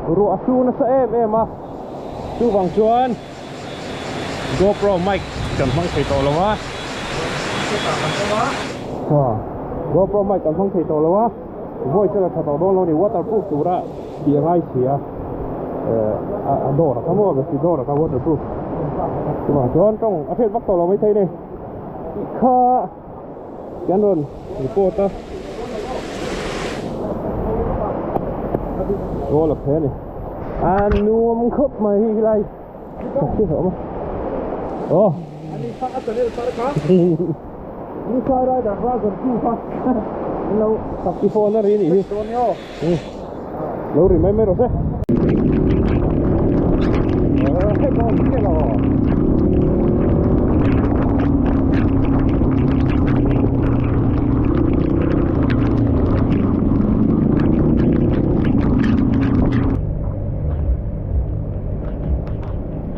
Ruah a sur nasa em em a, chuvang chuan GoPro mic kan hmang thei tawh lo a. GoPro mic kan hmang thei tawh lo a, voice a la tha tawh dawn lo a ni, waterproof tura tih a ngai si a, a dawr a kha maw, besi dawr a kha waterproof. Chuvang chuan tawng a hriat vak tawh lo maithei a ni. Tih kha. Kan rawn report a Goal a phe a ni A nuam khawp mai hi helai Taxi a awm a Aw Ani kha a channel thar kha Ni sai rider kha zan tu kha Lo taxi phone a ri a nih hi Lo ri mai mai rawh se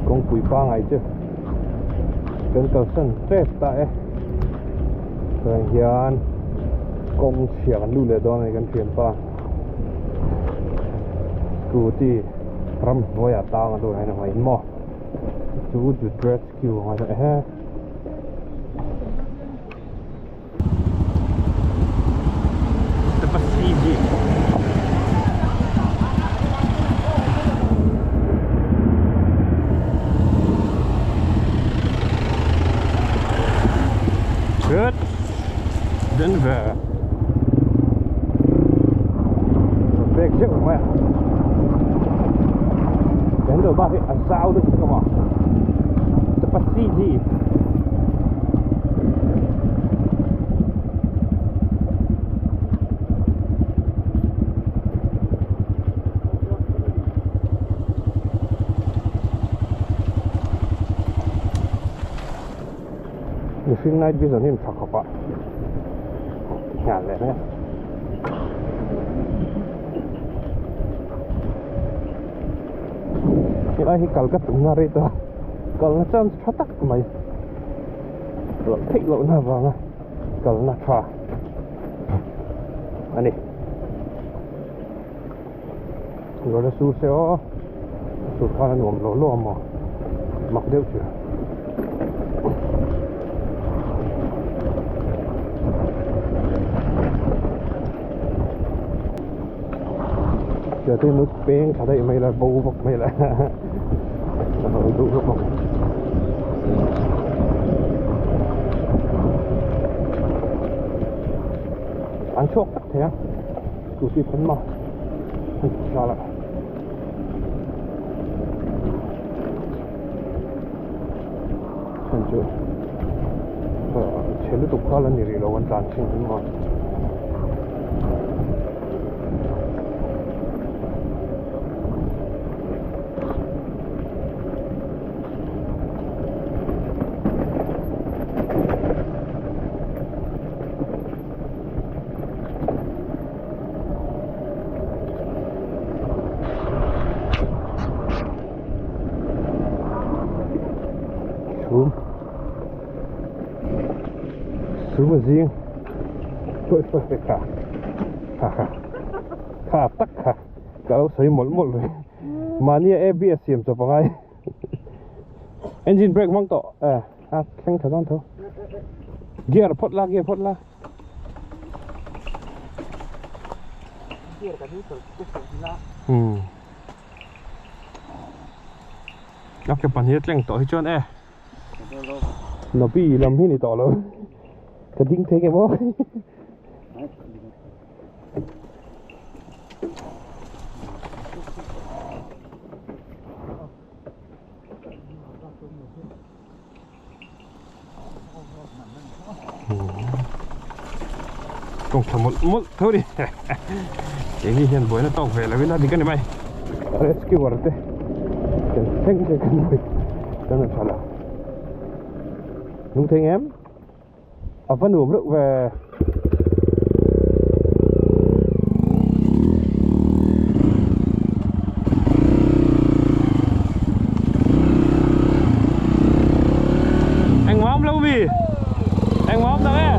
Kawngpui pangai chu kan kalsan tep ta e chuan hian kawng chhia kan lut leh dawn a ni kan thianpa. Scooty ramhnuaiah tang a tur hian a hmai in maw chu chu rescue a ngai dawn ehe. Good. Denver. Bek zeuh mai a. Denver bak hi a zau deuh hlek a maw. Tapasiji. Mihring night vision hi an tha khawp a nghal leh mai a helai hi kal ka tumna rei tawh a kalna chance tha tak mai loh theih lohna avanga kalna tha a ni Dawrna sur se aw sur khan a nuam lo lo a maw mak deuh chu Tia te nut peng tha daih mai la bo vak mai la a lo duh hlawm ang. An chhuak tak thei a. Scooty pawn maw hei thla lah chhan chu ah chhe lutuk kha la ni rih lo an tlan thin hi maw. Chhum chhum a zing pawi pawi pawi kha kha kha kha tak kha ka lo sawi mawlh mawlh mai mahni a abs siam chawp angai engine brake hmang tawh eh a thleng tha dawn tho gear phawt la gear phawt la. A ke pahnih a tleng tawh hi chuan e Nobi lam hi ni tawh lo ka ding thei nge maw Kawng tha mawlh mawlh tho a ni keini hian buaina tawk ve lo ila dik a ni mai rescuer te kan thleng te kan buai kan rawn tha lo nung thei ngem a va nuam reuh ve. Engmah awm lo mi engmah awm tak e.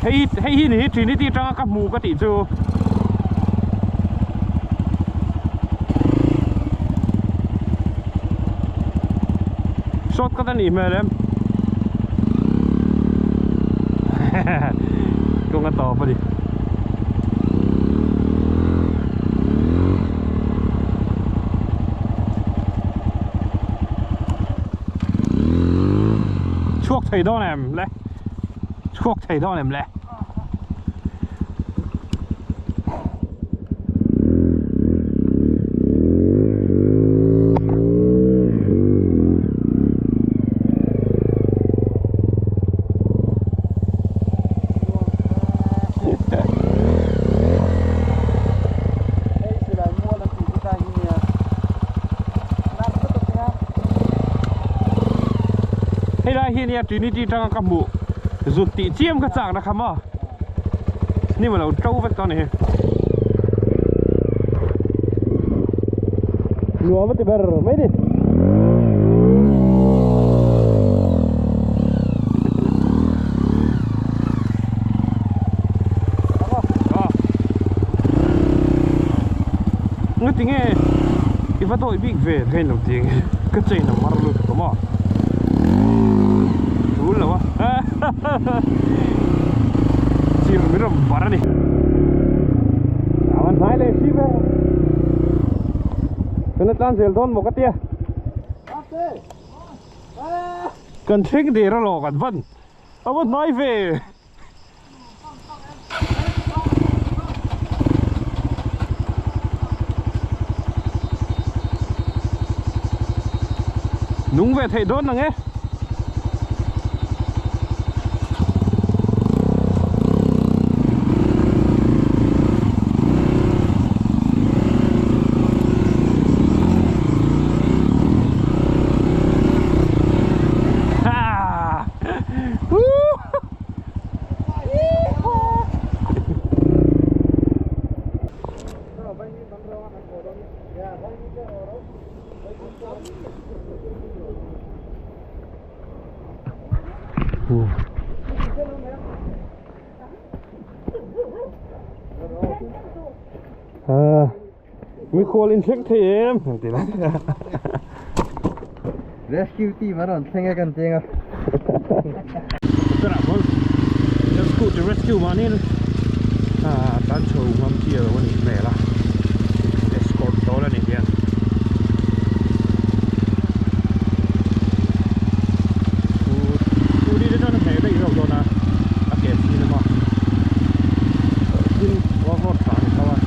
Hei hei hi ni hi Trinity atanga ka hmu ka tih chu. Shortcut a nih hmel em? Kawng a tawp a ni. Chhuak thei dawn em le? Chhuak thei dawn em le? Hei lai hi nia Trinity tanga ka hmuh zut tih chiam ka chak na kha maw hnim a lo to vek tawh a ni hi nuam a ti ber mai ni. Nga tinge i va dawih bik ve ka inlo ti ang ka chain a mar lut tawh maw tul lo a chir min rawn bar a ni a van hnai leh si ber kan la tlan zel dawn maw ka tia kan thleng der alawm kan van a va hnai ve. Nung ve theih dawn ang e. Ha! Woo! Mikhual in thleng thei em ang ti lai. Rescue team an rawn thleng e kan cheng a. Tunah chuan kan scooter rescue mahni tan chho ngam chi a lo a nih hmel a escort dawn a ni hian. Scooty te chuan a hneh daih zawk dawn a a ke chin a maw tin off road tha a ni tho a.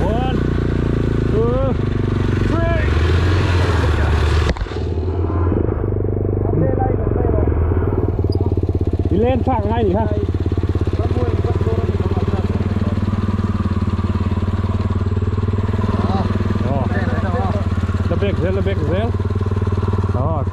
One, two, three. I len thlak ngai ni kha. La bek zel, la bek zel. Oh.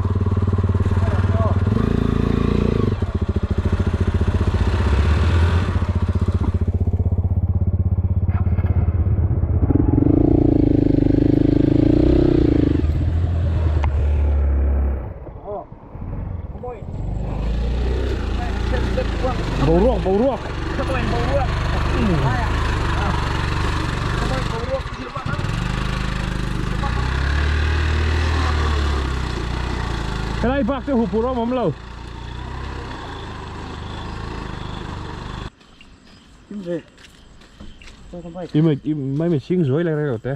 Boruak, boruak. Helai bak chu huphurh awm awm lo. Im mai mai ching zuai lai rei lo te.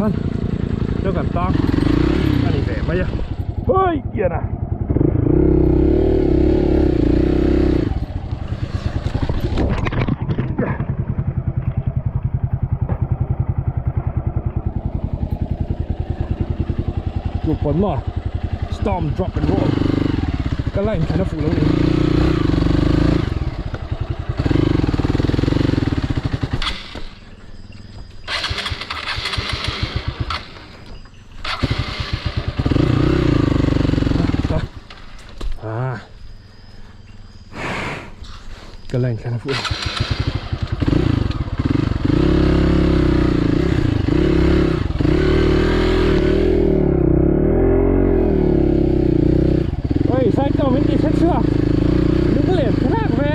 khan chuan kan tang a ni ve mai a hei kian a. Chu pawn maw storm drop and roll ka line thlan a fuh lo ni. Ah. Ka line thlan a fuh lo. Oi, cycle min ti hre chhuak. Lunglen thlak ve.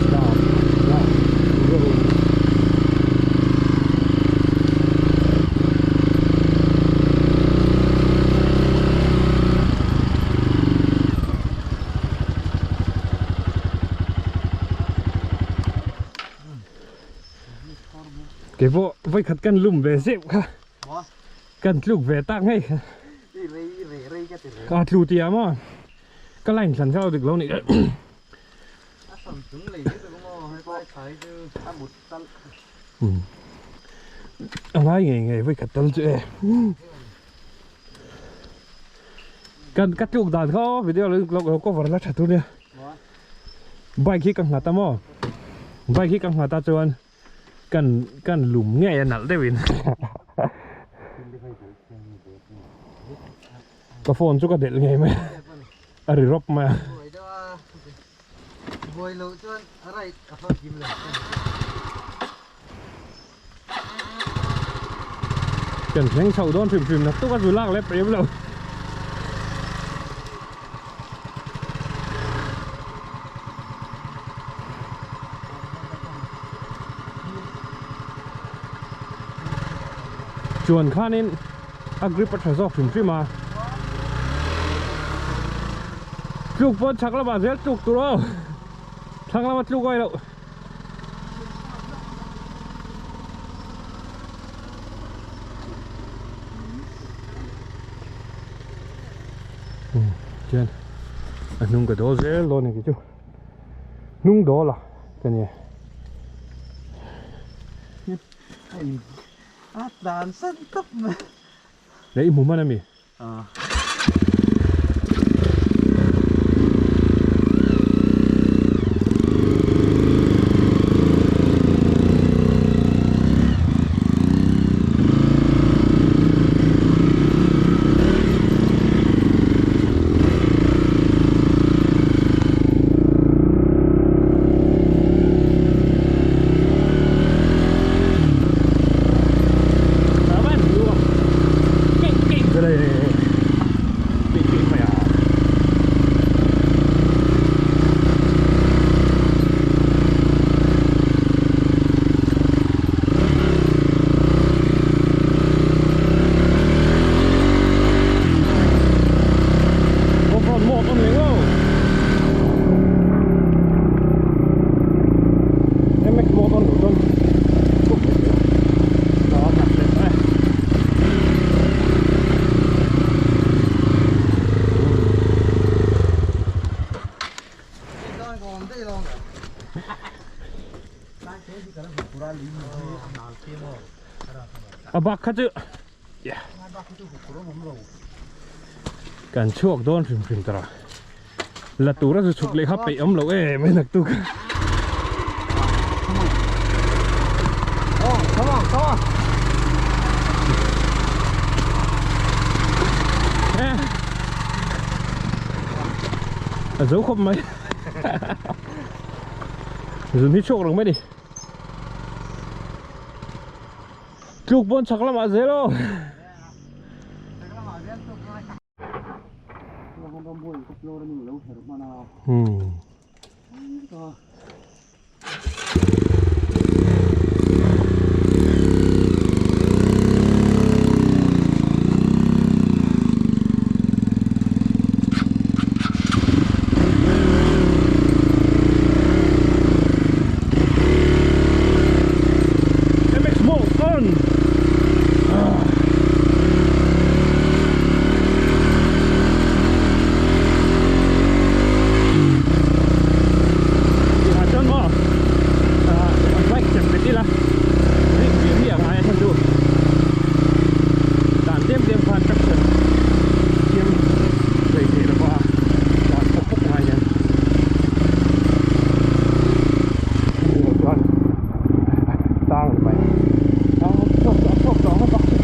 Stop, rock, roll. Kei pawh vawikhat kan lum ve zeuh kha kan tluk ve tak ngei kha a tlu tia maw ka line thlan kha a dik lo nih a ngai ngei ngei vawikhat tal chu e kan ka tluk dan kha aw video lo cover la tha tur nia bike hi ka nghat a maw bike hi ka nghat a chuan kan kan lum ngei a nalh deuhin ka phone chu ka delh ngei mai a ri rawp mai a. Kan thleng chhoh dawn hrim hrim nak tuk a zu lak leh pem lo. Chuan khanin a grip a tha zawk hrim hrim a. Tluk pawn chhak lamah zel tluk tur aw. Thlang lama tluk awi loh. Chuan a hnung ka dawl zel dawn a ni chu hnung dawl a ka nia. A tlan san tawp mai. Leh i hmu hman a mi? A bak kha chu kan chhuak dawn hrim hrim tara la tura chu chhuk leh kha peih awm lo em em nak tuk. A zo khawp mai zun hi chhuak reng mai ni tluk pawn chhak lamah zel aw. Hmm. MX mode on. Tihah chuan maw bike chem bet ila rik viau hi a ngai a chhan chu dan tlem tlem khan traction siam hlei thei lova dan phawk phawk ngai hian chuan tang ni mai a chhuak tawh a chhuak tawh ang a bak chu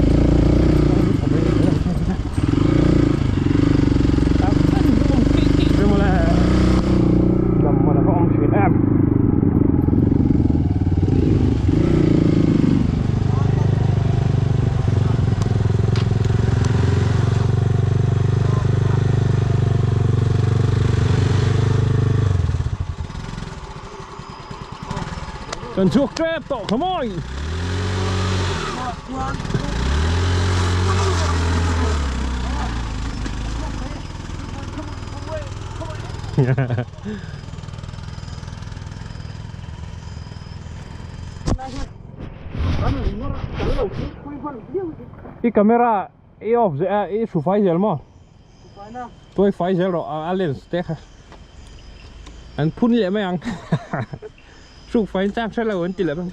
Kan chhuak tep tawh kha mawi. I camera i off zel a i hru fai zel maw? Tuai fai zel rawh a lens te kha an phun leh mai ang hruk fai in chak hre lo an ti leh mai.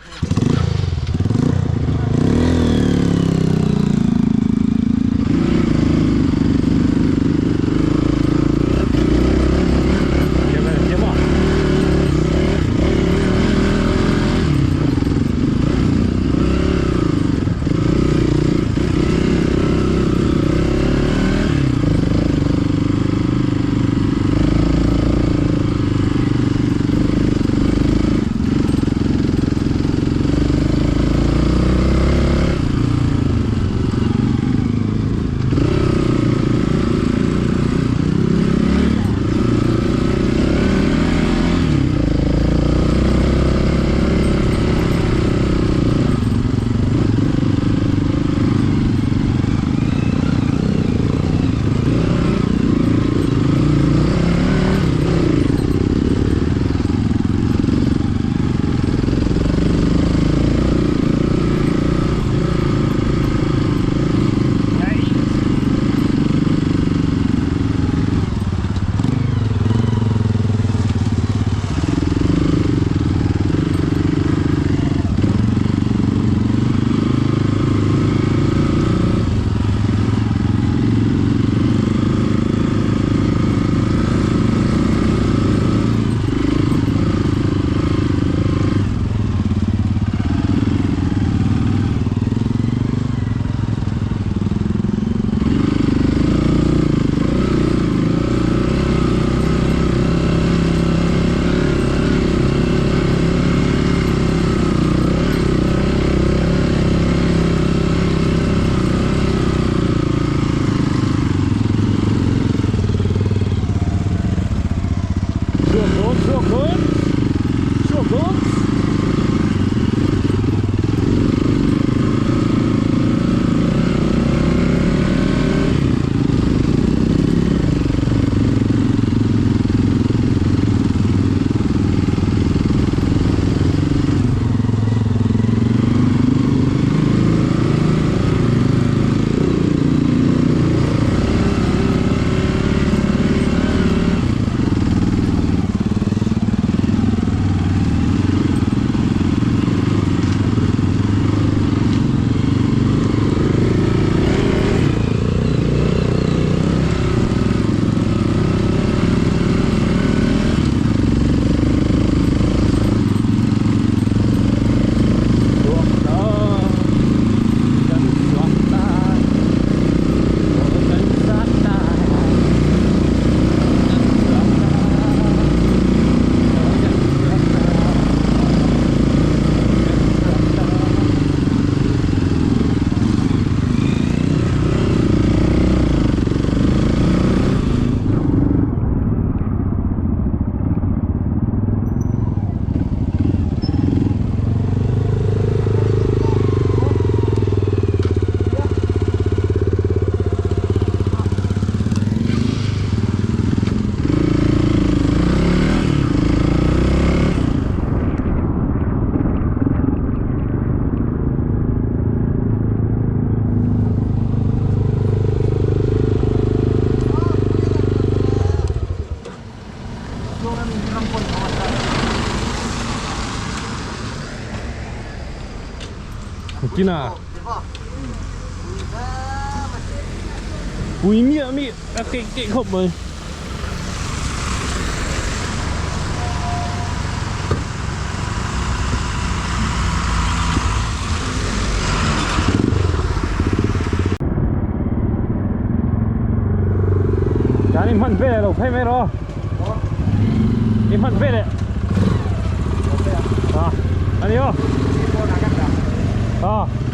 Kina Pui miah mi a keih keih khawp mai. Chán im hman ve lo phei mai rawh. Im hman ve leh. À, anh yêu. À.